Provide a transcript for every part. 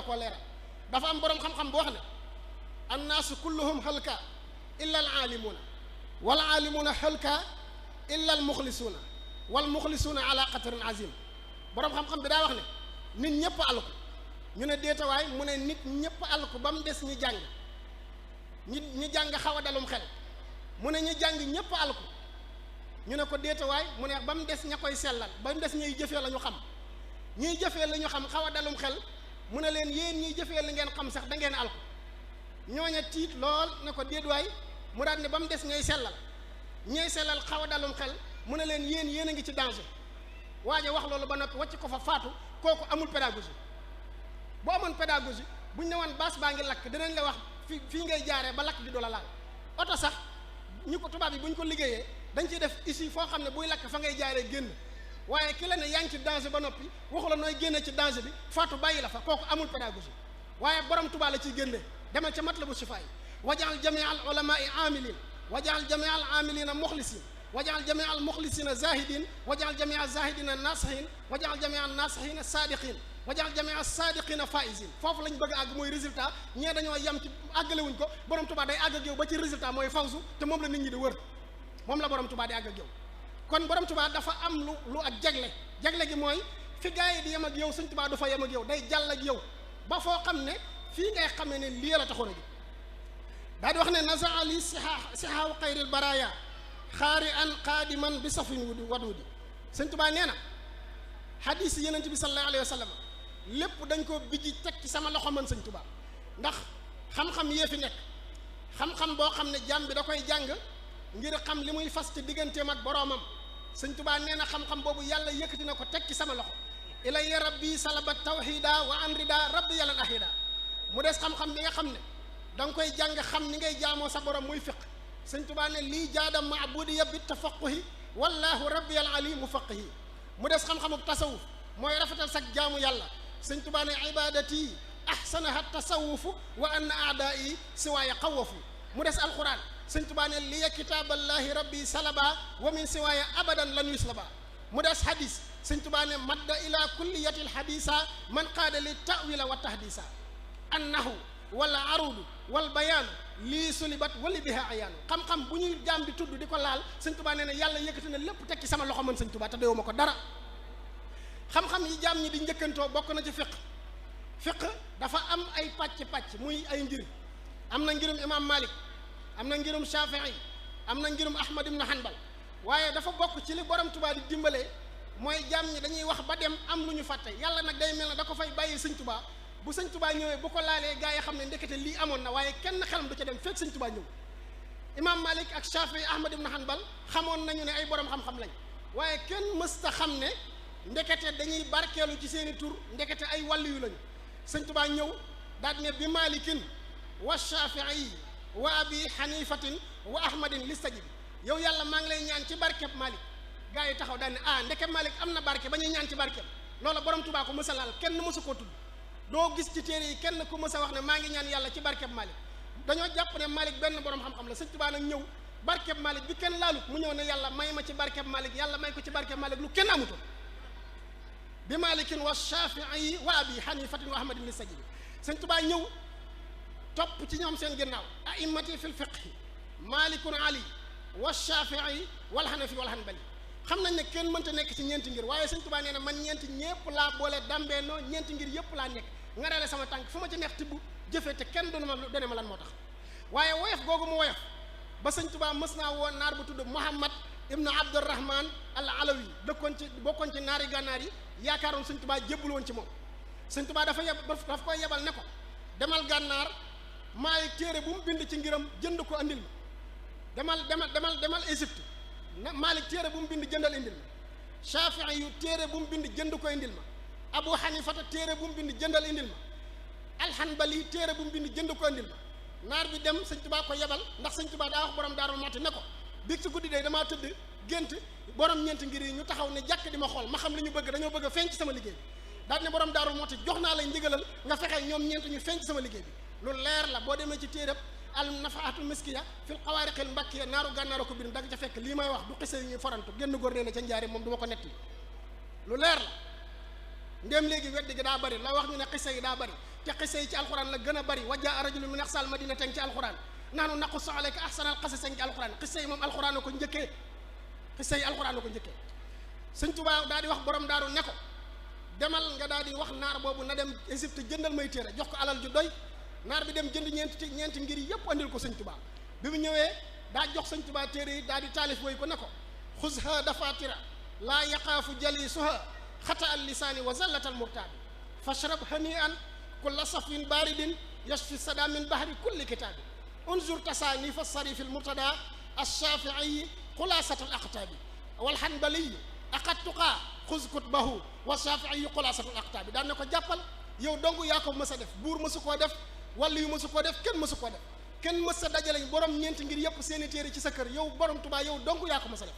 ko leeral dafa am boroom xam-xam bu wax ne annaasu kulluhum halka illa al aalimuuna wal aalimuuna halka illa al muxlisuuna wal muxlisuuna ala qatrin azim boroom xam-xam bi daa wax ne nit ñëpp alku ñu ne déetawaay mu ne nit ñëpp alku ba mu des ñi jàng ñi jàng xaw a dalum xel mu ne ñi jàng ñëpp alku ñu ne ko déetawaay mu ne ba mu des ña koy sellal ba mu des ñuy jëfee la ñu xam ñuy jëfee la ñu xam xaw a dalum xel mu ne leen yéen ñiy jëfee li ngeen xam sax da ngeen alku ñooña tiit lool ne ko déetwaay mu daal ne ba mu des ñooy sellal ñooy sellal xaw a dalum xel mu ne leen yéen a ngi ci danger waaye wax loolu ba noppi wàcc ko fa faatu kooku amul pédagogie bu amoon pédagogie buñ ne woon baas baa ngi lakk dinañ la wax fii ngay jaaree ba lakk di doola laal oto sax ñu ko tubaab yi bu ñu ko liggéeyee dañ ciy def ici foo xam ne buy lakk fa ngay jaaree génn waaye ki la ne yaa ngi ci danger ba noppi waxu la nooy génne ci danger bi faatu bàyyi la fa kooku amul pédagogie waaye borom Tuubaa la ciy génne demal ca matlabu shifaa yi wajaal jamia al ulamaai amilin wajaal jamia al amilina muxlisin wajaal jamia al muxlisina zahidin wajaal jamia zahidina nasihin wajaal jamia nasihina sadiqin wajaal jamia sadiqina faisin foofu lañ bëgg a àgg mooy résultat ñee dañoo yem ci àggalewuñ ko borom Tuubaa day àgg ak yow ba ci résultat mooy fawsu te moom la nit ñi di wër moom la borom Tuubaa di àgg ak yow kon borom Tuubaa dafa am lu ak jagle gi mooy fi gaa yi di yem ak yow Sëñ Tuubaa du fa yem ak yow day jàll ak yow ba foo xam ne fii ngay xamee ne lii la taxoon a jóg daa di wax ne nazaa li sihaaw xayril baraya xaari an qaadiman bi safin wadudi Sëñ Tuubaa nee na xadiis yi Yonent bi sallallahu alayhi wa sallam lépp dañ ko bijji teg ci sama loxo man Sëñ Tuubaa ndax xam-xam yee fi nekk xam-xam boo xam ne jaam bi da koy jàng ngir xam li muy fas ci digganteem ak boroomam Sëñ Tuubaa nee na xam-xam boobu yàlla yëkkati na ko teg ci sama loxo ilayya rabbi salaba tawhida wa anrida rabbi yàllan ahida mu des xam-xam bi nga xam ne da nga koy jàng xam ni ngay jaamoo sa borom muy fiq Sëñ Tuubaa ne lii jaada maabudiya bi tafaquhi wallahu rabbi al ali mufaqihi mu des xam-xamu tasawuf mooy rafetal sag jaamu yàlla Sëñ Tuubaa ne ibadati ahsanaha tasawufu wa anna aadaa'i siwaaya xawafu mu des alquran Sëñ Tuubaa ne liya kitaaballahi rabbi salaba wa min siwaaya abadan lan yuslaba mu des hadis Sëñ Tuubaa ne madda ila kulliyatil hadisa man qaada li tawila wa tahdisa annahu wala arudu wal bayaanu lii sulibat wali biha ayaanu xam-xam bu ñuy jaam di tudd di ko laal Sëñ Tuubaa nee na yàlla yëkkati na lépp teg ci sama loxo man Sëñ Tuubaa te doyuma ko dara xam-xam yi jaam ñi di njëkkantoo bokk na ci fiq dafa am ay pàcc muy ay ngir am na ngirum imam Malik am na ngirum Shafii am na ngirum Ahmad ibn Hanbal waaye dafa bokk ci li borom Tuubaa di dimbalee mooy jaam ñi dañuy wax ba dem am lu ñu fàtte yàlla nag day mel ne da ko fay bàyyi Sëñ Tuubaa bu Sëñ Tuubaa ñëwee bu ko laalee gaa yi xam ne ndekete lii amoon na waaye kenn xelam du ca dem fekk Sëñ Tuubaa ñëw imam Malik ak Shafii Ahmad ibn Hanbal xamoon nañu ne ay borom xam-xam lañ waaye kenn mësta xam ne ndekete dañuy barkeelu ci seeni tur ndekete ay wàllu yu lañu Sëñ Tuubaa ñëw daal ne bi malikin wa Shafii wa abi hanifatin wa ahmadin listajib yow yàlla maa ngi lay ñaan ci barkeb Malik gaa yi taxaw daal ne ndeke Malik am na barke ba ñuy ñaan ci barkeb loola borom Tuubaa ko mësa laal kenn mësu koo tudd doo gis ci téere yi kenn ku mës a wax ne maa ngi ñaan yàlla ci barkeb Malik dañoo jàpp ne Malik benn borom xam-xam la Sëñ Tuubaa nag ñëw barkeb Malik bi kenn laalut mu ñëw ne yàlla may ma ci barkeb Malik yàlla may ko ci barkeb Malik lu kenn amutoon bi malikin wa Shafii wa abi hanifatin wa ahmadin li sajidi Sëñ Tuubaa ñëw topp ci ñoom seen ginnaaw a'immati fil fiqhi malikun ali wa Shafii wal hanafi wal hanbali xam nañ ne kenn mënta nekk ci ñeenti ngir waaye Sëñ Tuubaa nee na man ñeenti ñépp laa boole dambeenoo ñeenti ngir yépp laa nekk nga reele sama tànk fu ma ci neex tibb jëfee te kenn done ma lan moo tax waaye woyof googu mu woyof ba Sëñ Tuubaa mës naa woon naar bu tudd Muhammad ibnu Abdurrahman al alawi bokkoon ci naari gànnaar yi yaakaaroon Sëñ Tuubaa jébbul woon ci moom Sëñ Tuubaa daf koy yebal ne ko demal gànnaar maay téere bu mu bind ci ngiram jënd ko andil ma demal Égypte Malik téere bu mu bind jëndal indil ma Shafii yu téere bu mu bind jënd ko indil ma Abu Hanifata téere bu mu bind jëndal indil ma Alhanbali téere bu mu bind jënd ko indil ma naar bi dem Sëñ Tuubaa ko yebal ndax Sëñ Tuubaa daa wax borom Daaru Muxti ne ko biig ci guddi day damaa tëdd gént borom ñeenti ngir yi ñu taxaw ne jàkk di ma xool ma xam li ñu bëgg dañoo bëgg a feeñ ci sama liggéey bi daal ne borom Daaru Muxti jox naa lay ndigalal nga fexe ñoom ñeent ñu feeñ ci sama liggéey bi lu leer la boo demee ci téereb al nafaatul miskiya fil xawaariqil mbakkiya naaru gànnaara ko bind da nga ca fekk lii may wax du xise yi ñuy forantu génn góor nee na ca njaare moom du ma ko nettali lu leer la ndéem léegi weddi gi daa bari la wax ñu ne xise yi daa bari te xisa yi ci alquran la gën a bari wa jaa rajulun min aqsal madina teng ci alquran nahnu naqussu alayka ahsanal qasas ci alquran xisa yi moom alquran ko njëkkee xisa yi alquran ko njëkkee sëñ Tuubaa daal di wax borom daaru ne ko demal nga daal di wax naar boobu na dem Égypte jëndal may téere jox ko alal ju doy naar bi dem jënd ñeenti ngir yëpp andil ko sëñ Tuubaa bi mu ñëwee daa jox sëñ Tuubaa téere yi daal di taalif woy ko ne ko xuzha dafatira laa yaqaafu jalisuha xata al lisaani wa zallat al murtaabi fashrab hanian kulla safin baridin yashfi sada min bahri kulli kitaabi unzur tasaanif as-sarif al-murtada ash-shafi'i xulasat al-aqtaabi wal hanbali aqad tuqaa xuz kutbahu wa shafi'i xulasat al-aqtaabi daan na ko jàppal yow dong yaa ko mës a def buur mësu koo def wala yu mësu koo def kenn mësu koo def kenn mës a dajale borom ñeenti ngir yëpp seeni téere ci sa kër yow borom Tuubaa yow dong yaa ko mës a def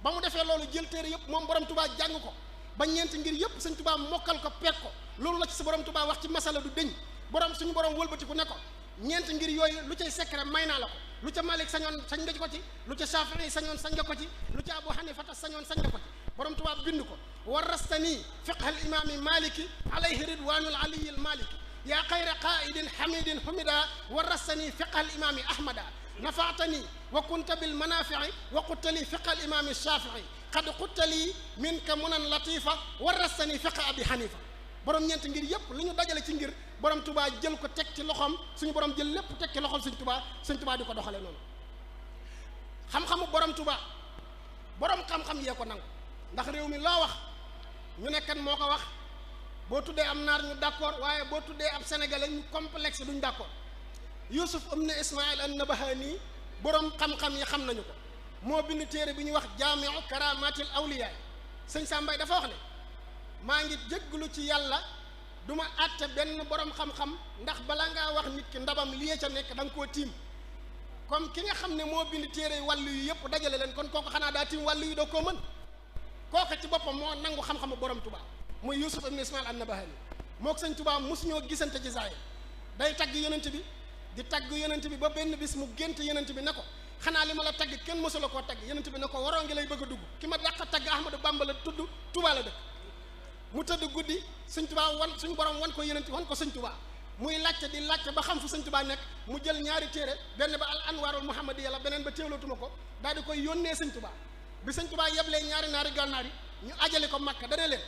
ba mu defee loolu jël téere yëpp moom borom Tuubaa jàng ko ba ñeenti ngir yëpp sëñ Tuubaa mokkal ko peeg ko loolu la ci sa borom Tuubaa wax ci masala du dëñ borom suñu borom wëlbatiku ne ko ñeenti ngir yooyu lu cay secret may naa la ko lu ca Malik sañoon sañ nga ko ci lu ca Shaafi'i sañoon sañ nga ko ci lu ca Abu Hanifata sañoon sañ nga ko ci borom Tuubaa bind ko warastani fiqhal imaami maliki alayhi ridwanul aliyil maliki yaa xayra qaidin hamidin humida warastani fiqhal imaami ahmada nafaatani wa kunta bil manafii wa quttali fiqhal imaami shafii qad quttali minka munan latifa warastani fiqha abi hanifa borom ñeent ngir yëpp li ñu dajale ci ngir borom Tuubaa jël ko teg ci loxoom suñu borom jël lépp teg ci loxoom suñ Tuubaa di ko doxale noonu xam-xamu borom Tuubaa borom xam-xam yee ko nangu ndax réew mi loo wax ñu ne kan moo ko wax boo tuddee am naar ñu d'accord waaye boo tuddee ab sénégalais ñu complexe duñ d'accord Yusuf ibn Ismaïl an-Nabahani borom xam-xam yi xam nañu ko moo bind téere bi ñuy wax jaamiu karamatil awliyaay sëñ Sambay dafa wax ne maa ngi jégglu ci yàlla du ma àtte benn borom xam-xam ndax bala ngaa wax nit ki ndabam lii ca nekk da nga koo tiim comme ki nga xam ne moo bind téere wàllu yu yëpp dajale leen kon kooku xanaa daa tiim wàllu yu doo koo mën kooku ci boppam moo nangu xam-xamu borom Tuubaa muy Yusuf ibn Ismaïl an-Nabahani moo ko sëñ Tuubaa mosu ñoo gisante ci zaahir day tagg yonent bi di tagg yonent bi ba benn bis mu gént yonent bi ne ko xanaa li ma la tagg kenn mësula koo tagg yonent bi ne ko waroo ngi lay bëgg a dugg ki ma dàq tagg Ahmadu Bamba la tudd Tuubaa la dëkk mu tëdd guddi sëñ Tuubaa suñ borom wan ko yonent wan ko sëñ Tuubaa muy laajte di laajte ba xam fu sëñ Tuubaa nekk mu jël ñaari téere benn ba al anwarul muhammadiyya la beneen ba teewlootuma ko daal di koy yónnee sëñ Tuubaa bi sëñ Tuubaa yeblee ñaari naari gànnaar yi ñu ajale ko Makka dana leen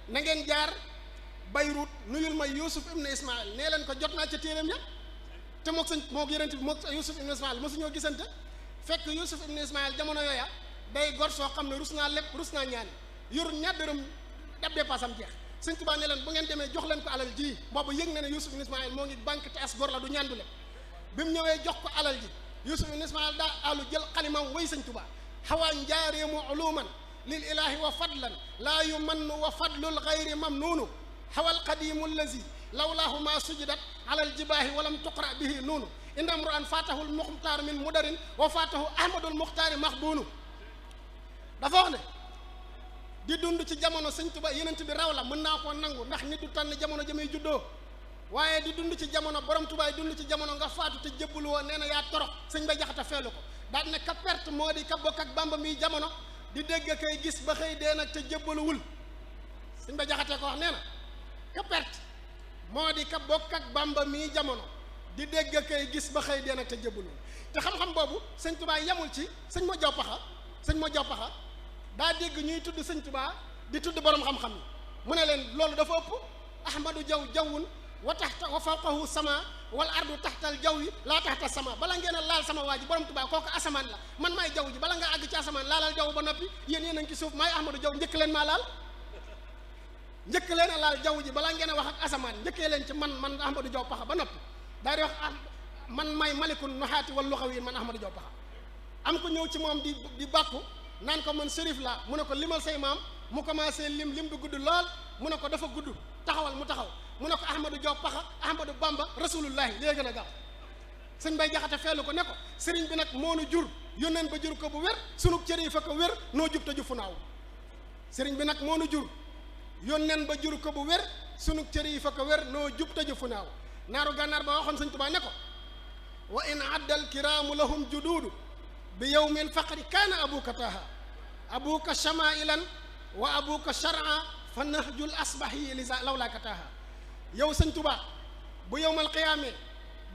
na ngeen jaar Bayruut nuyul ma Yusuf ibn Ismaïl nee leen ko jot naa ca téereem ya te mook sëñ mook yonent bi mook Yusuf ibn Ismaïl mosu ñoo gisante fekk Yusuf ibn Ismaïl jamono yooya day gor soo xam ne rus naa lépp rus naa ñaani yor ñaar dërëm dab dépassam jeex sëñ Tuubaa ne leen bu ngeen demee jox leen ko alal ji boobu yëg na ne Yusuf ibn Ismaïl moo ngi banque te as gor la du ñaandu le bi mu ñëwee jox ko alal ji Yusuf ibn Ismaïl daa alu jël xalimam way sëñ Tuubaa xawaa njaareemu uluman lil ilahi wa fadlan laa yumannu wa fadlul xayri mamnuunu xawal qadimu allazi lawlaahu ma sujidat alal jibaahi walam tuqra bihi nuunu indamru an faatahul muxtaar min mudarin wa faatahu ahmadul muxtaari maxbuunu dafa wax ne di dund ci jamono sëñ Tuubaa yenent bi raw la mën naa koo nangu ndax nit du tànn jamono jamay juddoo waaye di dund ci jamono borom Tuubaa dund ci jamono nga faatu te jébbalu woo nee na yaa torox sëñ ba jaxata feelu ko daal ne ka perte moo di ka bokk ak Bamba mi jamono di dégg kay gis ba xëy dee nag te jébbaluwul sëñ ba jaxatee ko wax nee na ka perte moo di ka bokk ak Bamba mi jamono di dégg kay gis ba xëy dee nag te jébbaluwul te xam-xam boobu sëñ Tuubaa yemul ci sëñ moo jaw paxa daa dégg ñuy tudd sëñ Tuubaa di tudd borom xam-xam yi mu ne leen loolu dafa ëpp ahmadu jawwun wa taxta wa fawqahu sama wal ardu taxtal jaw yi laa taxta sama bala ngeen a laal sama waa ji borom Tuubaa kooku asamaan la man maay jaww ji bala nga àgg ci asamaan laalal jaww ba noppi yéen a ngi ci suuf maay ahmadu jaw njëkk leen maa laal njëkk leen a laal jaww ji balaa ngeen a wax ak asamaan njëkkee leen ci man ahmadu jaw paxa ba noppi daal di wax man maay malikun nuxaati wal luxawiin man ahmadu jaw paxa am ko ñëw ci moom di bàkku naan ko man sërif laa mu ne ko limal say maam mu commencé lim bi gudd lool mu ne ko dafa gudd taxawal mu taxaw mu ne ko ahmadou Diop paxa ahmadou bamba rasulullahi léegi gën a gaaw sëñ bay jaxate feelu ko ne ko sëriñ bi nag moo nu jur yónneen ba jur ko bu wér sunu cër yi fa ko wér noo jub te ju fu naaw sëriñ bi nag moo nu jur yónneen ba jur ko bu wér sunu cër yi fa ko wér noo jub te ju fu naaw naaru gànnaar ba waxoon sëñ Tuubaa ne ko wa in addal kiraamu lahum juduudu bi yowmil faqri kaana abuka taha abuka shamailan wa abuka shar'a fa nahjul asbahi lisa lawlaaka taha yow sëñ Tuubaa bu yowmal qiyaamee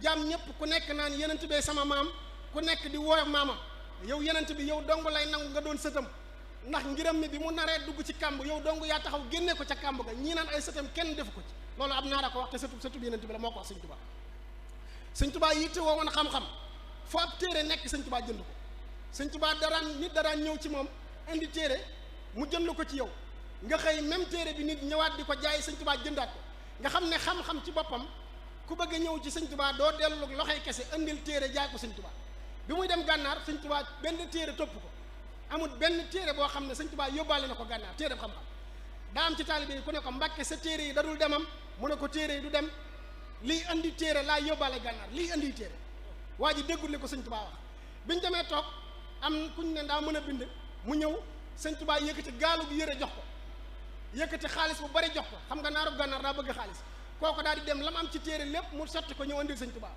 jaam ñëpp ku nekk naan yenent bee sama maam ku nekk di woo maamam yow yenent bi yow dong lay nangu nga doon sëtam ndax ngiram mi bi mu naree dugg ci kàmb yow dong yaa taxaw génne ko ca kàmb ga ñii naan ay sëtam kenn defu ko ci loolu ab naara ko wax te sëtub yenent bi la moo ko wax sëñ Tuubaa sëñ Tuubaa yitte woo woon xam-xam foo ab téere nekk sëñ Tuubaa jënd ko sëñ Tuubaa daraan ñëw ci moom indi téere mu jënd ko ci yow nga xëy même téere bi nit ñëwaat di ko jaay sëñ Tuubaa jëndaat ko nga xam ne xam-xam ci boppam ku bëgg a ñëw ci sëñ Tuubaa doo dellu loxoy kese indil téere jaay ko sëñ Tuubaa bi muy dem gànnaar sëñ Tuubaa benn téere topp ko amul benn téere boo xam ne sëñ Tuubaa yóbbaale na ko gànnaar téere xam-xam daa am ci taalibe yi ku ne ko Mbàkke sa téere yi dadul demam mu ne ko téere yi du dem lii indi téere laa yóbbaale gànnaar lii indi téere waa ji déggul li ko sëñ Tuubaa wax biñ demee toog am kuñ ne daa mën a bind mu ñëw sëñ Tuubaa yëkkati gaalu gi yëre jox ko yëkkati xaalis bu bari jox ko xam nga naaru gànnaar daa bëgg xaalis kooku daal di dem la mu am ci téere lépp mu sotti ko ñëw andil sëñ Tuubaa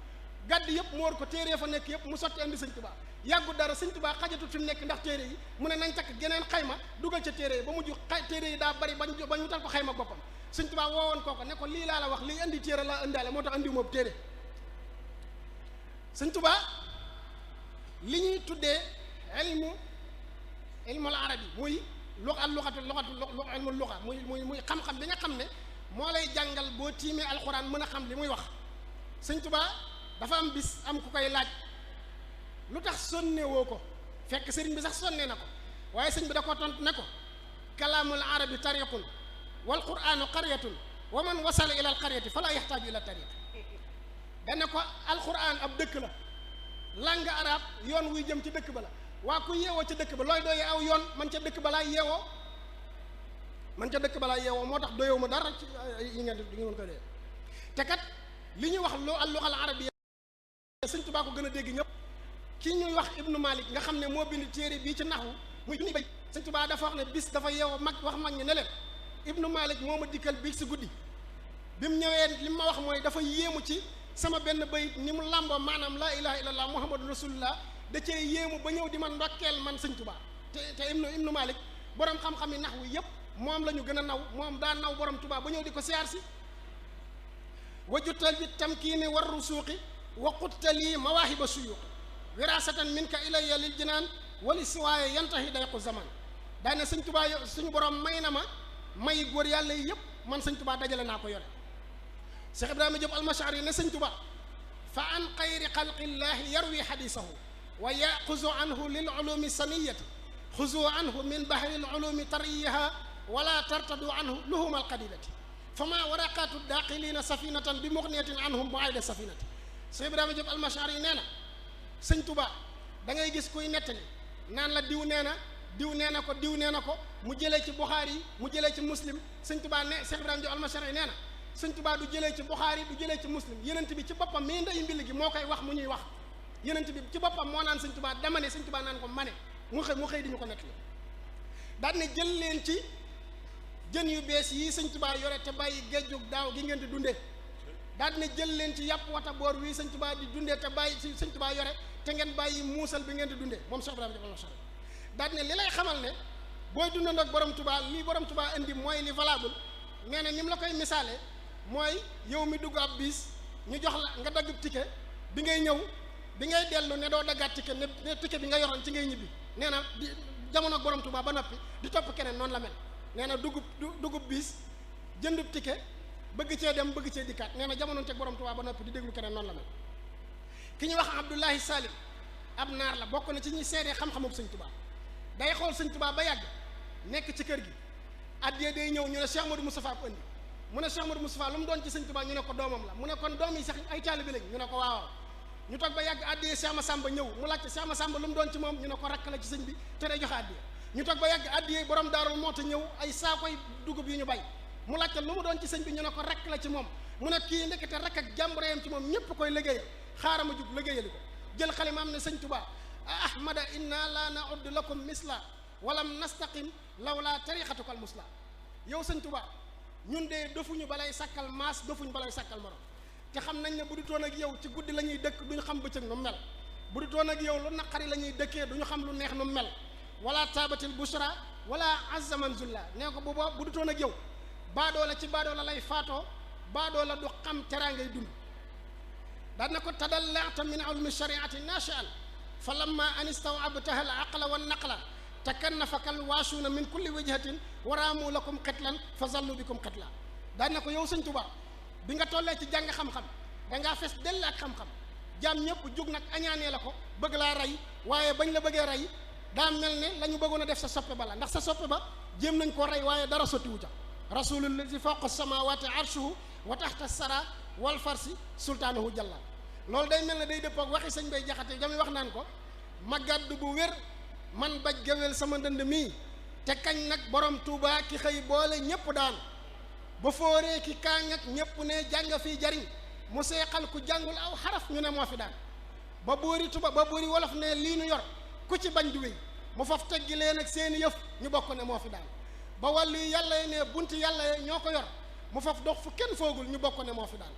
gàdd yëpp mu war ko téere fa nekk yëpp mu sotti andi sëñ Tuubaa yàggu dara sëñ Tuubaa xajatut fi mu nekk ndax téere yi mu ne nañ takk geneen xayma dugal ca téere yi ba mujj téere yi daa bari bañ wutal ko xayma boppam sëñ Tuubaa woowoon kooku ne ko lii laa la wax lii andi téere laa indaale moo tax andi moom téere sëñ Tuubaa li ñuy tuddee ilmul arabi muy ilmul luxa muy xam-xam bi nga xam ne moo lay jàngal boo tiimee alxuraan mën a xam li muy wax sëñ Tuubaa dafa am bis am ku koy laaj lu tax sonne woo ko fekk sëriñ bi sax sonne na ko waaye sëñ bi da ko tontu ne ko kalaamul arabi tariqun wal quraanu qaryatun wa man wasala ila al qaryati fala yaxtaaju ila tariq dane ko alquran ab dëkk la langue arabe yoon wuy jëm ci dëkk ba la waa ku yeewoo ca dëkk ba looy doyee aw yoon man ca dëkk ba laay yeewoo moo tax doyewu ma dara ci yi ngeen di ngeen ko dee te kat li ñuy wax al-lugha al-arabiyya sëñ Tuubaa ko gën a dégg ñëpp ki ñuy wax Ibnu Malik nga xam ne moo bind téere bii ci naxwu muy junni bay sëñ Tuubaa dafa wax ne bis dafa yeewoo mag ñi ne leen Ibnu Malik moo ma dikkal bii si guddi bi mu ñëwee li ma wax mooy dafa yéemu ci sama benn bayit ni mu làmboo maanaam laa ilaha illallah muhammadu rasulullah da cee yéemu ba ñëw di ma ndokkeel man sëñ Tuubaa te Ibnu Malik borom xam-xam yi naxwu yëpp moom la ñu gën a naw moom daa naw borom Tuubaa ba ñëw di ko siyaar si wajutal bi tamkiini war rusuuqi wa quttalii mawaahiba suyuuqi wirasatan minka ilayya lil jinaan wali siwaaye yantahi dayqu zaman daane sëñ Tuubaa suñu borom may na ma may góor yàlla yi yëpp man sëñ Tuubaa dajale naa ko yore Cheikh Ibrahima Diop almashari ne sëñ Tuubaa fa an xayri xalqillaahi yarwi xadiisahu wa yaxuzu anhu lil ulumi saniyati xuzu anhu min bahri l ulumi tariyaha wala tartadu anhu luhuma alqadidati fama waraqatu daqilina safinatan bi muxniyatin anhum bu ayda safinati Cheikh Ibrahima Diop almashari nee na sëñ Tuubaa da ngay gis kuy nettali naan la diw nee na ko mu jëlee ci Buxaari mu jëlee ci Muslim sëñ Tuubaa ne Cheikh Ibrahima Diop almashari nee na sëñ Tuubaa du jëlee ci Buxaari du jëlee ci Muslim yenent bi ci boppam mii ndeyu mbill gi moo koy wax mu ñuy wax yenent bi ci boppam moo naan sëñ Tuubaa dama ne sëñ Tuubaa naan ko mane mu xëy di ñu ko nettali daal ne jël leen ci jën yu bees yii sëñ Tuubaa yore te bàyyi géejug daaw gi ngeen di dundee daal ne jël leen ci yàpp wata boor wii sëñ Tuubaa di dundee te bàyyi ci sëñ Tuubaa yore te ngeen bàyyi muusal bi ngeen di dundee moom Cheikh Ibrahima Diop almashari daal ne li lay xamal ne booy dundandoo ak borom Tuubaa lii borom Tuubaa indi mooy li valable nee na ni mu la koy misaale mooy yow mi dugg ab bis ñu jox la nga dagg ticket bi ngay ñëw bi ngay dellu ne doo daggaat ticket ne ticket bi nga yoroon ci ngay ñibbi nee na di jamono ak borom Tuubaa ba noppi di topp keneen noonu la mel nee na dugub bis jëndub ticket bëgg cee dem bëgg cee dikkaat nee na jamono teg borom Tuubaa ba noppi di déglu keneen noonu la mel ki ñuy wax Abdullahi Salim ab naar la bokk na ci ñuy seedee xam-xamub sëñ Tuubaa day xool sëñ Tuubaa ba yàgg nekk ci kër gi addiyee day ñëw ñu ne Cheikh Modou Moustapha ko indi mu ne Cheikh Modou Moustapha lu mu doon ci sëñ Tuubaa ñu ne ko doomam la mu ne kon doom yi sax ay taalibe lañ ñu ne ko waaw ñu toog ba yàgg addiyee Cheikh Massamba ñëw mu laajte Cheikh Massamba lu mu doon ci moom ñu ne ko rakk la ci sëñ bi te day joxe addiyee ñu toog ba yàgg addiyee borom daarul moo ta ñëw ay saakoy dugub yu ñu bay mu laajte lu mu doon ci sëñ bi ñu ne ko rakk la ci moom mu ne kii ndekete rakk ak jàmbureeyam ci moom ñépp koy liggéeyal xaaral ma jug liggéeyali ko jël xalimaam ne sëñ Tuubaa ahmada inna la nauddu lakum misla walam nastaqim lawla tariqatuka al musla yow sëñ Tuubaa ñun de dofuñu balay sàkkal maas dofuñu balay sàkkal morom te xam nañ ne bu du toon ak yow ci guddi la ñuy dëkk duñu xam bëccëg nu mel bu du toon ak yow lu naqari la ñuy dëkkee duñu xam lu neex nu mel wala taabatil bushra wala azzaman zulla nee ko booba bu du toon ak yow baadoo la ci baadoo la lay faatoo baadoo la du xam teraa ngay dund daan na ko tadallata min ulumi shariati nashian fa lamma an istawabtaha al aqla wa naqla takannafaka al waasuuna min kulli wijhatin waraamu lakum xetlan fa zallu bikum xetla daan na ko yow sëñ Tuubaa bi nga tollee ci jàng xam-xam dangaa fees dell ak xam-xam jaam ñëpp jug nag añaanee la ko bëgg laa rey waaye bañ la bëggee rey daa mel ne la ñu bëggoon a def sa soppe ba la ndax sa soppe ba jéem nañ ko rey waaye dara sottiwu ca rasulul lazi fawqa samawati arshuhu wa taxta sara wal farsi sultaanuhu jalla loolu day mel ne day dëppoog waxi sëñ Bay Jaxate jami wax naan ko ma gàddu bu wér man baj géwél sama ndënd mii te kañ nag borom Tuubaa ki xëy boole ñépp daan ba fooree ki kaañ ak ñépp ne jàng fii jariñ mu seexal ku jàngul aw xaraf ñu ne moo fi daan ba boori tuba ba boori wolof ne lii nu yor ku ci bañ du wéy mu faf teggi leen ak seeni yëf ñu bokk ne moo fi daan ba wàllu yàlla yi ne bunti yàlla ñoo ko yor mu faf dox fu kenn foogul ñu bokk ne moo fi daan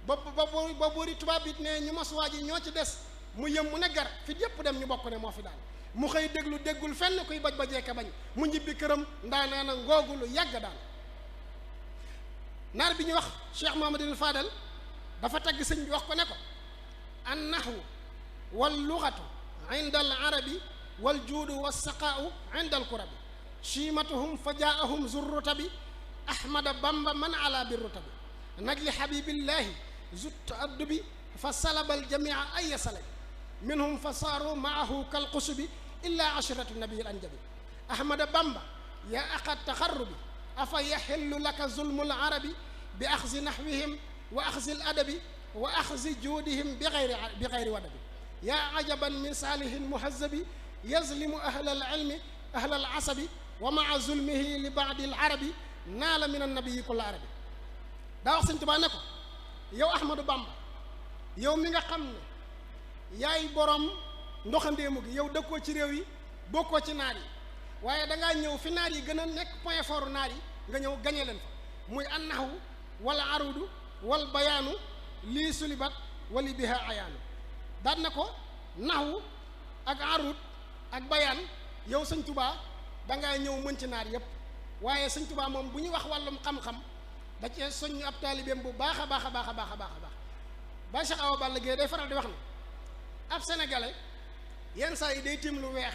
ba boori tubaab it ne ñu mos waa ji ñoo ci des mu yëm mu ne gar fi yépp dem ñu bokk ne moo fi daan mu xëy déglu déggul fenn kuy baj ba jeeke bañ mu ñibbi këram ndaanee na ngoogu lu yàgg daan naar bi ñu wax Cheikh Mahamadul Fadal dafa tagg sëñ bi wax ko ne ko an nahwu wal lughatu inda al arabi wal juudu wa saqaau inda al kurabi chiimatuhum fa jaahum zurrutabi ahmada bamba man ala birrutabi najli habibillahi zut addubi fa salaba al jamia aya salabi minhum fa saaru maahu kal qusubi illa ashiratu nabiyi al anjabi ahmada bamba ya aqa taxarrubi afa yaxillu laka zulmu al arabi bi axzi naxwihim wa axzi al adabi wa axzi juudihim bi xayri wadabi yaa ajaban min saalihin muhazabi yazlimu ahla al ilmi ahla al asabi wa maa zulmihi li baadi al arabi naala min annabiyi kulla arabi daa wax sëñ Tuubaa ne ko yow Ahmadou Bamba yow mi nga xam ne yaay borom ndoxandéemu gi yow dëkkoo ci réew yi bokkoo ci naar yi waaye dangaa ñëw fi naar yi gën a nekk point fort naar yi nga ñëw gañe leen fa muy annahu wala arudu wal bayaanu lii sulibat wali biha ayaanu daan na ko naxwu ak arud ak bayaan yow sëñ Tuubaa dangaa ñëw mën ci naar yépp waaye sëñ Tuubaa moom bu ñuy wax wàllum xam-xam da cee soññ ab taalibeem bu baax a baax a baax a baax a baax a baax ba Cheikh Awa Balla Gueye day faral di wax ne ab sénégalais yenn saa yi day tiim lu weex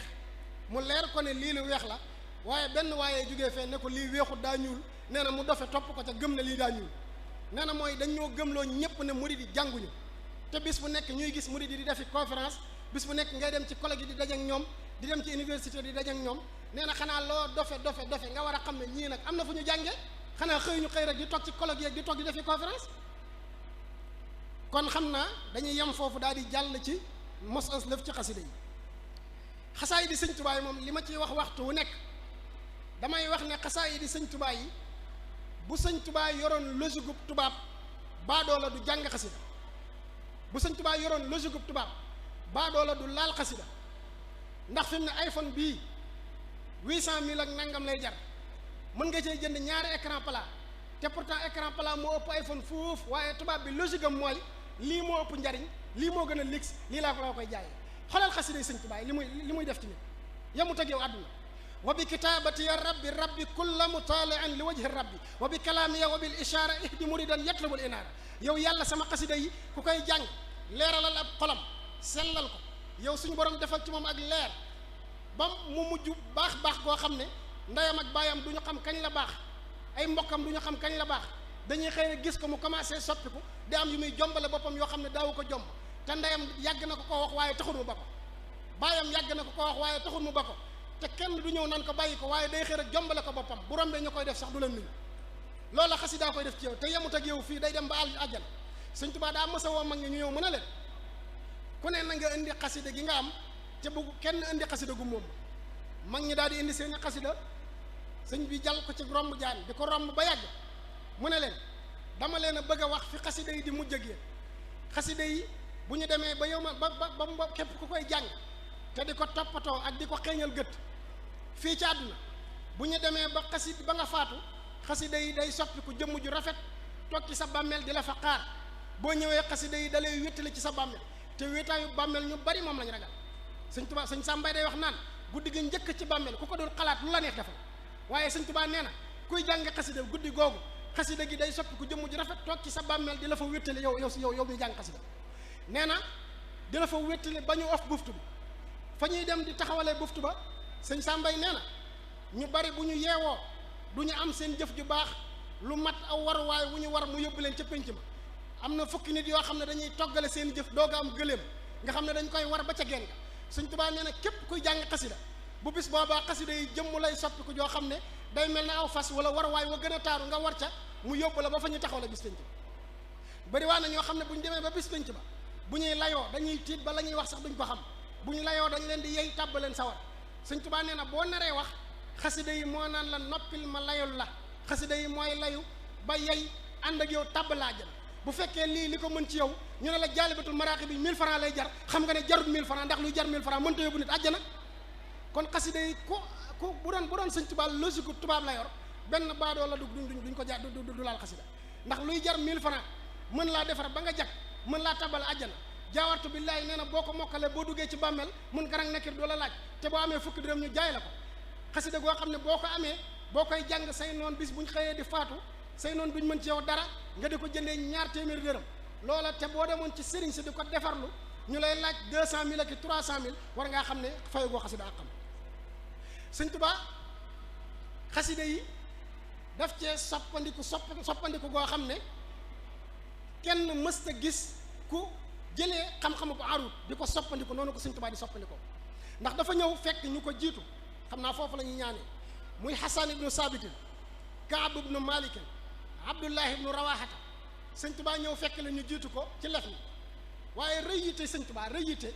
mu leer ko ne lii lu weex la waaye benn waaye jógee fee ne ko lii weexut daa ñuul nee na mu dofe topp ko ca gëm ne lii daa ñuul nee na mooy dañ ñoo gëmloo ñépp ne murid yi jànguñu te bis bu nekk ñuy gis murid yi di defi conférence bis bu nekk ngay dem ci collègue yi di daje ak ñoom di dem ci université di daje ak ñoom nee na xanaa loo dofe nga war a xam ne ñii nag am na fu ñu jànge xanaa xëy ñu xëy rek di toog ci collègue yi di toog di defi conférence kon xam naa dañuy yem foofu daal di jàll ci mos ans lëf ci xasida yi xasaay di sëñ Tuubaa yi moom li ma ciy wax waxtu wu nekk damay wax ne xasaay di sëñ Tuubaa yi bu sëñ Tuubaa yoroon logique gu tubaab baadoola du jàng xasida bu sëñ Tuubaa yoroon logique gu tubaab baadoola du laal xasida ndax fi mu ne iPhone bii 800 000 ak nangam lay jar mën nga cee jënd ñaari écran plat te pourtant écran plat moo ëpp iPhone foofu waaye tubaab bi logique am mooy lii moo ëpp njariñ lii moo gën a lix lii laa ko koy jaayee xoolal xasida yi sëñ Tuubaa yi li muy def ci nit yemut ak yow àdduna wa bi kitaabati ya rabbi kulla mutaaliin li wajhi rabbi wa bi kalaami ya wa bil ishaara ihdi muridan yatlubul inaara yow yàlla sama xasida yi ku koy jàng leeralal ab xolam sellal ko yow suñu borom defal ci moom ak leer ba mu mujj baax goo xam ne ndeyam ak baayam du ñu xam kañ la baax ay mbokkam du ñu xam kañ la baax dañuy xëy na gis ko mu commencé soppiku di am yu muy jombale boppam yoo xam ne daawu ko jomb te ndeyam yàgg na ko wax waaye taxul mu ba ko baayam yàgg na ko wax waaye taxul mu ba ko te kenn du ñëw nan ko bàyyi ko waaye day xëy rek jombale ko boppam bu rombee ñu koy def sax du leen nuyu loolu xasida koy def ci yow te yemut ak yow fii day dem ba àjjana sëñ Tuubaa daa mës a woo mag ñi ñu ñëw mën a leen ku ne na nga indi xasida gi nga am te bu kenn indi xasida gu moom mag ñi daal di indi seeni xasida sëñ bi jàll ko ci romb jaan di ko romb ba yàgg mu ne leen dama leen a bëgg a wax fi xasida yi di mujj ak yéen xasida yi bu ñu demee ba yow ma ba képp ku koy jàng te di ko toppatoo ak di ko xeeñal gët fii ci àdduna bu ñu demee ba ba nga faatu xasida yi day soppiku jëmm ju rafet toog ci sa bàmmeel di la fa xaar boo ñëwee xasida yi da lay wéttali ci sa bàmmeel te wéetaayu bàmmeel ñu bari moom lañ ragal sëñ Tuubaa sëñ Sàmbay day wax naan guddi gi njëkk ci bàmmeel ku ko doon xalaat lu la neex defal waaye sëñ Tuubaa nee na kuy jàng xasida guddi googu xasida gi day soppiku jëmm ju rafet toog ci sa bàmmeel di la fa wéttali yow mi jàng xasida nee na dina fa wéttali ba ñu of buftu bi fa ñuy dem di taxawalee buftu ba sëñ Sàmbay nee na ñu bari bu ñu yeewoo du ñu am seen jëf ju baax lu mat aw waruwaay wu ñu war mu yóbbu leen ca pénc ma am na fukki nit yoo xam ne dañuy toggale seen jëf dooga am gëléem nga xam ne dañ koy war ba ca genn ga sëñ Tuubaa nee na képp kuy jàng xasida bu bis boobaa xasida yi jëmm lay soppiku joo xam ne day mel ne aw fas wala waruwaay wa gën a taaru nga war ca mu yóbbu la ba fa ñu taxawale bis pénc ba bari waa na ñoo xam ne bu ñu demee ba bis pénc ba bu ñuy layoo dañuy tiit ba la ñuy wax sax duñ ko xam bu ñu layoo dañ leen di yey tàbbaleen sawar sëñ Tuubaa nee na boo naree wax xasida yi moo naan la noppil ma layul la xasida yi mooy layu ba yey ànd ak yow tàbbalaa jëm bu fekkee lii li ko mën ci yow ñu ne la jaalibatul maraaxib bi 1000 francs lay jar xam nga ne jarut 1000 francs ndax luy jar 1000 francs mënta yóbbu nit àjjana kon xasida yi ku bu doon sëñ Tuubaa logique tubaab la yor benn baadoo la duñ ko jaar du laal xasida ndax luy jar 1000 francs mën laa defar ba nga jag mën laa tabal àjjana jaawartu billaahi nee na boo ko mokkalee boo duggee ci bàmmeel mun garang nekkir doo la laaj te boo amee fukki dërëm ñu jaay la ko xasida goo xam ne boo ko amee boo koy jàng say noon bis buñ xëyee di faatu say noon duñ mën ci yow dara nga di ko jëndee 2 téeméeri dërëm loola te boo demoon ci sëriñ si di ko defarlu ñu lay laaj 200.000 ak 300.000 war ngaa xam ne fayu goo xasida ak xam sëñ Tuubaa xasida yi daf cee soppandiku goo xam ne kenn mësta gis ku jëlee xam-xamu bu arut di ko soppandiku noonu ko sëñ Tuubaa di soppandikoo ndax dafa ñëw fekk ñu ko jiitu xam naa foofu la ñuy ñaanee muy Hasan ibnu Sabitin Kaab ibnu Malikin Abdullah ibnu Rawahata sëñ Tuubaa ñëw fekk la ñu jiitu ko ci lef ni waaye rëyyite sëñ Tuubaa rëyyite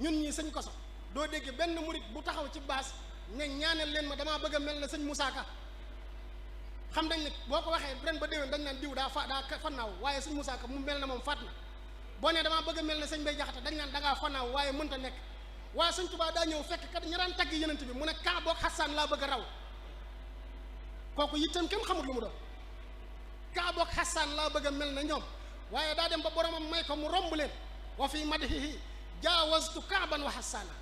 ñun ñii sëñ Koso doo dégg benn murit bu taxaw ci baas ne ñaanal leen ma damaa bëgg a mel ne sëñ Moussa Ka xam dañ ne boo ko waxee ren ba déwén dañ naan diw daa fannaaw waaye sëñ Moussa Ka mu mel ne moom faat na boo nee damaa bëgg a mel ne sëñ Bay Jaxate dañ naan da ngaa fannaaw waaye mënta nekk waaye sëñ Tuubaa daa ñëw fekk kat ña daan tagg yenent bi mu ne Kaab ak Xasaan laa bëgg a raw kooku itam kenn xamut lu mu doon Kaab ak Xasaan laa bëgg a mel ne ñoom waaye daa dem ba boromam may ko mu romb leen wa fi madhihi jaawastu Kaaban wa Xasaana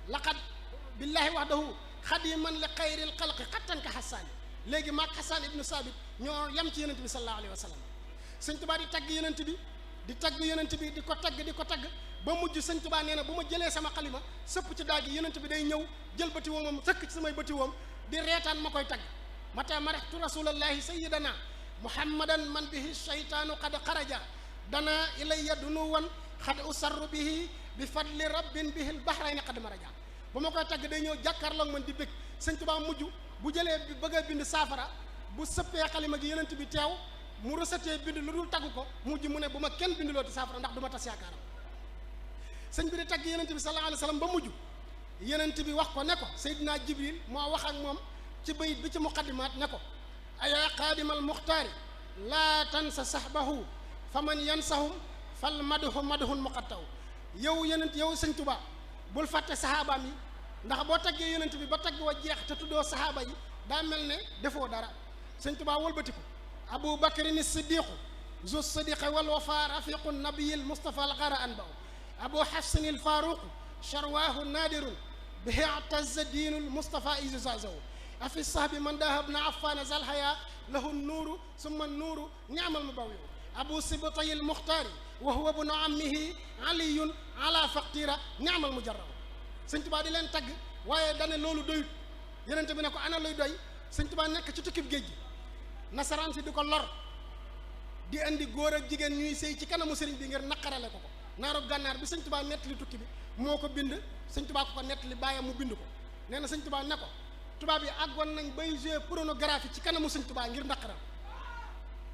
laqad billahi wahdahu xadiman li xayril xalqi xattan ka Xasaani léegi maag Xasaan ibnu Saabit ñoo yem ci yenent bi sallallahu alayhi wa sallam sëñ Tuubaa di tagg yenent bi di tagg yenent bi di ko tagg ba mujj sëñ Tuubaa nee na bu ma jëlee sama xalima sëpp ci daal gi yenent bi day ñëw jël bëti woomam sëkk ci samay bëti woom di reetaan ma koy tagg mata marextu rasulallahi sayidana muhammadan man bihi shaytaanu qad xaraja dana ilayya dunuwan xad usarru bihi bi fadli rabbin bihi lbahrayni qad maraja ba ma koy tagg day ñëw jàkkaarloog man di bég sëñ Tuubaa mujj bu jëlee bi bëgg a bind saafara bu sëppee xalima gi yenent bi teew mu rësatee bind lu dul tagg ko mujj mu ne bu ma kenn binduloo ti saafara ndax du ma tas yaakaaram sëñ bi di tagg yenent bi sallallahu alayhi wa sallam ba mujj yenent bi wax ko ne ko Seydina Jibril moo wax ak moom ci bayit bi ci muqaddimaat ne ko ayaa qaadimal muxtaari laa tansa sahbahu fa man yansahum fal madhu madhun muqattaw yow yenent yow sëñ Tuubaa bul fàtte saxaabaam yi ndax boo taggee yenent bi ba tagg wa jeex te tuddoo saxaaba yi daa mel ne defoo dara sëñ Tuubaa wëlbati ko Abu Bakrin Siddiqu zu siddiqi wal wafa rafiqu nabiyil Mustafa al gara an baw Abu Hafsin il Faruqu sharwaahu naadirun bihi atazza diinul Mustafa isu zazaw afi sahbi man dahab na affaana zalhaya lahu nuuru summa nuuru niamal mubawiu Abu Sibtayil Muxtaari wa huwa bnu ammihi aliyun ala faqtira niamal mujarraw sëñ Tuubaa di leen tagg waaye dane loolu doyut yenente bi ne ko ana luy doy sëñ Tuubaa nekk ci tukkib géej gi nasaraan si di ko lor di indi góor ak jigéen ñuy sëy ci kanamu sëriñ bi ngir naqarale ko naaru gànnaar bi sëñ Tuubaa nettali tukki bi moo ko bind sëñ Tuubaa ko nettali bàyyam mu bind ko nee na sëñ Tuubaa ne ko tubaab yi àggoon nañ bay jouer pornographie ci kanamu sëñ Tuubaa ngir naqaral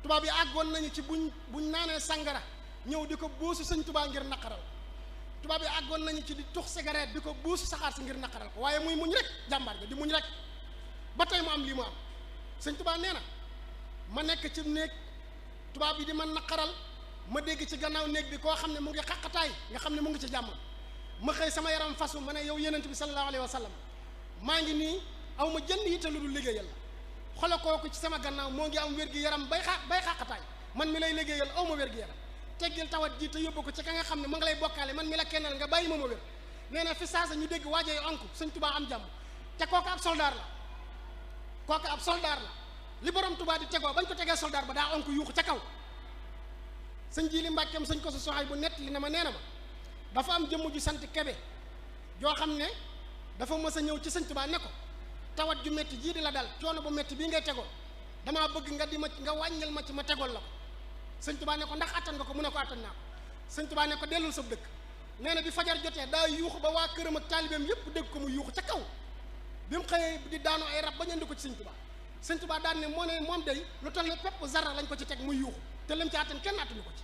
tubaab yi àggoon nañu ci buñ naanee sangara ñëw di ko buusu sëñ Tuubaa ngir naqaral tubaab yi àggoon nañu ci di tux cigarette di ko buusu saxaar si ngir naqaral ko waaye muy muñ rek jàmbaar ga di muñ rek ba tey mu am lii mu am sëñ Tuubaa nee na ma nekk ci néeg tubaab yi di man naqaral ma dégg ci gannaaw néeg bi koo xam ne mu ngi xaqataay nga xam ne mu ngi ci jàmm ma xëy sama yaram fasu ma ne yow yenent bi sallallahu alayhi wa sallam maa ngi nii aw ma jënd yitte lu dul liggéeyal la xole kooku ci sama gannaaw moo ngi am wér-gi-yaram bay xaqataay man mi lay liggéeyal aw ma wér-gi-yaram teggil tawat ji te yóbbu ko ci ka nga xam ne mu ngi lay bokkaale man mi la kennal nga bàyyi ma wér nee na fi saasa ñu dégg waajee onk sëñ Tuubaa am jàmm te kooku ab soldaar la li borom Tuubaa di tegoo bañ ko tegee soldaar ba daa onk yuuxu ca kaw sëñ Jili Mbàkkeem sëñ ko su soxay bu nett li ne ma nee na ma dafa am jëmm ju sant Kebe joo xam ne dafa mës a ñëw ci sëñ Tuubaa ne ko tawat ju métti jii di la dal coono bu métti bii ngay tegoo damaa bëgg nga wàññil ma ci ma tegool la ko sëñ Tuubaa ne ko ndax attan nga ko mu ne ko attan naa ko sëñ Tuubaa ne ko dellul sa dëkk nee na bi fajar jotee daa yuuxu ba waa këram ak taalibeem yépp dégg ko mu yuuxu ca kaw bi mu xëyee di daanu ay rab ba ñu indi ko ci sëñ Tuubaa daan ne moom day lu toll ne pepp zarra lañ ko ci teg muy yuuxu te lim ci attan kenn attanu ko ci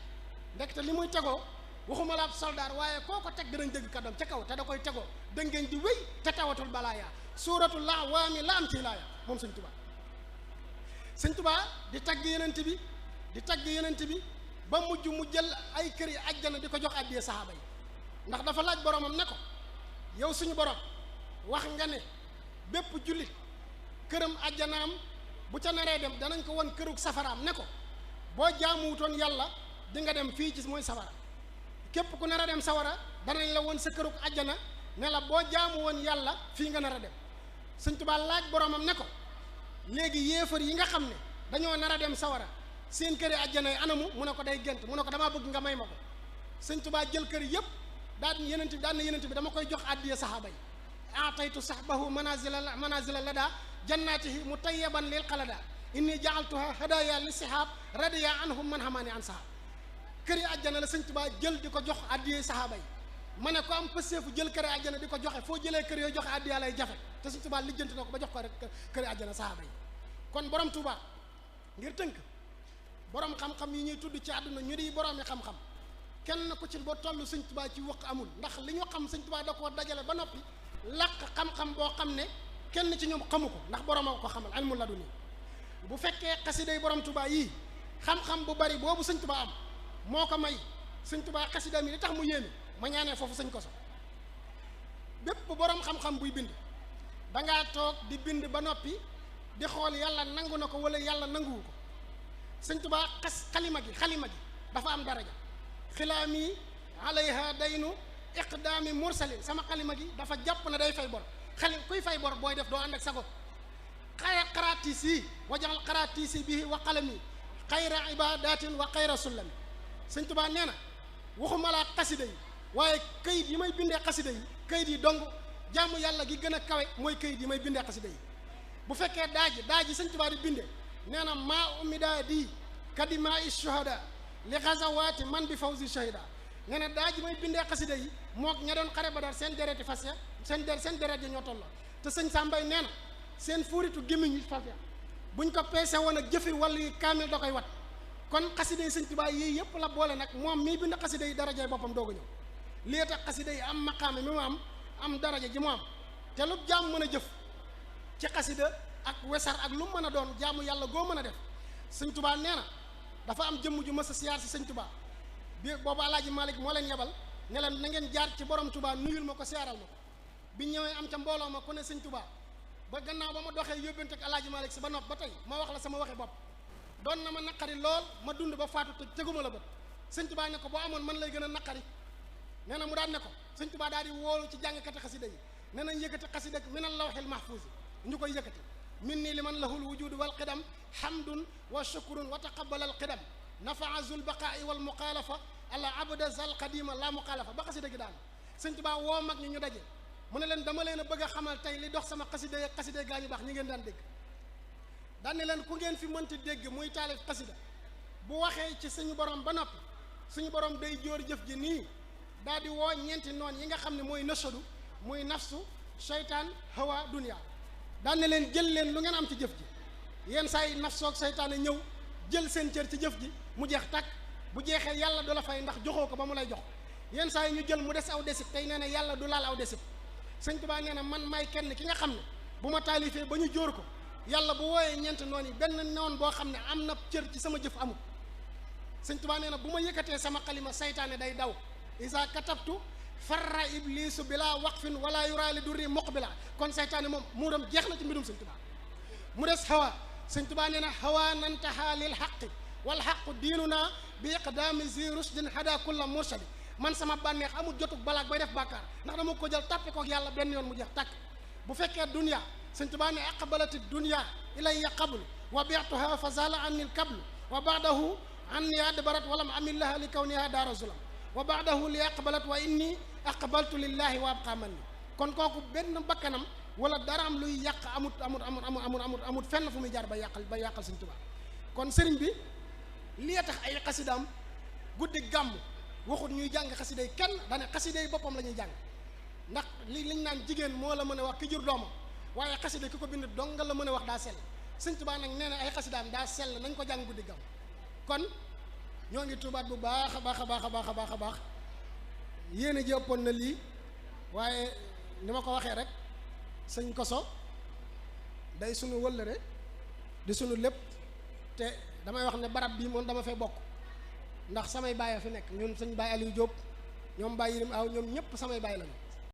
ndekete li muy tegoo waxuma la ab soldaar waaye koo ko teg dinañ dégg kàddoom ca kaw te da koy tegoo dëngeen di wéy te tawatul balaaya suuratul la'waami la am ci laaya moom sëñ Tuubaa di tagg yenent bi ba mujj mu jël ay kër yi ajjana di ko jox àddiyee saxaaba yi ndax dafa laaj boromam ne ko yow suñu borom wax nga ne bépp jullit këram ajjanaam bu ca naree dem danañ ko won kërug safaraam ne ko boo jaamuwutoon yàlla di nga dem fii ci mooy safara képp ku nar a dem sawara danañ la won sa kërug ajjana ne la boo jaamu woon yàlla fii nga nar a dem sëñ Tuubaa laaj boromam ne ko léegi yéefar yi nga xam ne dañoo nar a dem sawara seen këri ajjana yi anamu mu ne ko day gént mu ne ko damaa bëgg nga may ma ko sëñ Tuubaa jël kër yëpp daan yenent bi dama koy jox àddiya saxaaba yi ataytu sahbahu manazila lada jannatihi mutayyaban lil qalada inni ja'altuha hadaya li sihab radiya anhum man hamani an sahab këri ajjana la sëñ Tuubaa jël di ko jox àddiya saxaaba yi ma ne ko am pëseefu jël këri ajjana di ko joxe foo jëlee kër yooyu joxe àddiya lay jafe te sëñ Tuubaa lijjanti na ko ba jox ko rek këri ajjana saxaaba yi kon borom Tuubaa ngir tënk borom xam-xam yi ñuy tudd ci àdduna ñu di borom yi xam-xam kenn ku ci ba toll sëñ Tuubaa ci wax amul ndax li ñu xam sëñ Tuubaa da koo dajale ba noppi làq xam-xam boo xam ne kenn ci ñoom xamu ko ndax borom a ko xamal ilmu laduni bu fekkee xasiday borom Tuubaa yii xam-xam bu bari boobu sëñ Tuubaa am moo ko may sëñ Tuubaa xasida mi li tax mu yéeme ma ñaanee foofu sëñ Koso bépp borom xam-xam buy bind dangaa toog di bind ba noppi di xool yàlla nangu na ko wala yàlla nanguwu ko sëñ Tuubaa xalima gi dafa am daraja xilaami alayha daynu iqdaami mursalin sama xalima gi dafa jàpp na day fay bor kuy fay bor booy def doo ànd ak sago xaraatiis yi wajaxal xaraatiis yi bii wa qalami xayra ibadatin wa xayra sullami sëñ Tuubaa nee na waxuma laa xasida yi waaye kayit yi may bindee xasida yi kayit yi dong jàmm yàlla gi gën a kawe mooy kayit yi may bindee xasida yi bu fekkee daaji sëñ Tuubaa di bindee nee na maa umida di kadima is shuhada li xazawaati man bi fawzi shahida nee na daaji may bindee xasida yi mook ña doon xare Badar seen dereti fas ya seen deret ya ñoo tolloo te sëñ Sàmbay nee na seen fuuritu gémmiñ yi fas ya buñ ko peese woon ak jëfi wàllu yi kaamil da koy wat kon xasida yi sëñ Tuubaa yii yëpp la boole nag moom mii bind xasida yi darajay boppam doog a ñëw lii tax xasida yi am maqaame mi mu am daraja ji mu am te lu jaam mën a jëf ci xasida ak wesar ak lu mën a doon jaamu yàlla goo mën a def sëñ Tuubaa nee na dafa am jëmm ju mës a siyaar si sëñ Tuubaa bi boobu Alaaji Malik moo leen yebal ne leen na ngeen jaar ci borom Tuubaa nuyul ma ko siyaaral ma ko bi ñëwee am ca mbooloo ma ku ne sëñ Tuubaa ba gannaaw ba ma doxee yóbbante ak Alaaji Malik si ba nopp ba tey ma wax la sama waxe bopp doon na ma naqari lool ma dund ba faatu te teguma la bët sëñ Tuubaa ne ko boo amoon man lay gën a naqari nee na mu daan ne ko sëñ Tuubaa daal di woolu ci jàngkati xasida yi nee nañ yëkkati xasida min al lawhil mahfuuz ñu koy yëkkati min nii li man lahul wujudu wal qidam hamdun wa shukrun wa taqabbal al qidam nafaa zul baqaa'i wal muxaalafa ala abda zal qadima la muxaalafa ba xasida gi daal sëñ Tuubaa woo mag ñi ñu daje mu ne leen dama leen a bëgg a xamal tey li dox sama xasida yi xasida gaa ñu baax ñi ngeen daan dégg daan ne leen ku ngeen fi mënti dégg muy taalif xasida bu waxee ci suñu borom ba noppi suñu borom day jóor jëf ji nii daal di woo ñeenti noon yi nga xam ne mooy nasadu muy nafsu seytaan hawa dunya daan ne leen jël leen lu ngeen am ci jëf ji yenn saa yi nafsu ak seytaane ñëw jël seen cër ci jëf ji mu jeex tàkk bu jeexee yàlla du la fay ndax joxoo ko ba mu lay jox yenn saa yi ñu jël mu des aw desit tey nee na yàlla du laal aw desit sëñ Tuubaa nee na man may kenn ki nga xam ne bu ma taalifee ba ñu jóor ko yàlla bu wooyee ñeenti noon yi benn noon boo xam ne am na cër ci sama jëf amul sëñ Tuubaa nee na bu ma yëkkatee sama xalima saytaane day daw isa katabtu farra iblisu bila waqfin wala yuraali durri muqbila kon saytaane moom muuram jeex na ci mbirum sëñ Tuubaa mu des hawa sëñ Tuubaa nee na hawa nantaha lil xaqi wal xaqu diinuna bi iqdaami zi rusdin hada kulla murshadi man sama bànneex amul jotug balaag bay def bàkkaar ndax dama ko jël tàppe kook yàlla benn yoon mu jeex tàkk bu fekkee dunya sëñ Tuubaa ne aqbalati dunya ilayya qablu wa bi'tuha fa zala anni al qablu wa ba'dahu anni adbarat walam amillaha li kawniha daara zulam wa baadahu li aqbalat wa inni aqbaltu lillahi wa abqa man ni kon kooku benn bakkanam wala dara am luy yàq amut fenn fu muy jaar ba yàqal Sëñ Tuubaa kon sëriñ bi li tax ay xasidaam guddi gàmm waxut ñuy jàng xasiday kenn dane xasiday boppam la ñuy jàng ndax liñ naan jigéen moo la mën a wax ki jur doomam waaye xasida ki ko bind dong nga la mën a wax daa sell Sëñ Tuubaa nag nee na ay xasidaam daa sell nañ ko jàng guddi gàmm kon ñoo ngi tuubaat bu baax a baax a baax a baax a baax a baax yéen a ji ëppoon na lii waaye ni ma ko waxee rek sëñ Koso day sunu wëllëre di sunu lépp te damay wax ne barab bii moom dama fee bokk ndax samay baay a fi nekk ñun sëñ Baay Aliou Diop ñoom Baay Yirim Aw ñoom ñëpp samay baay lañu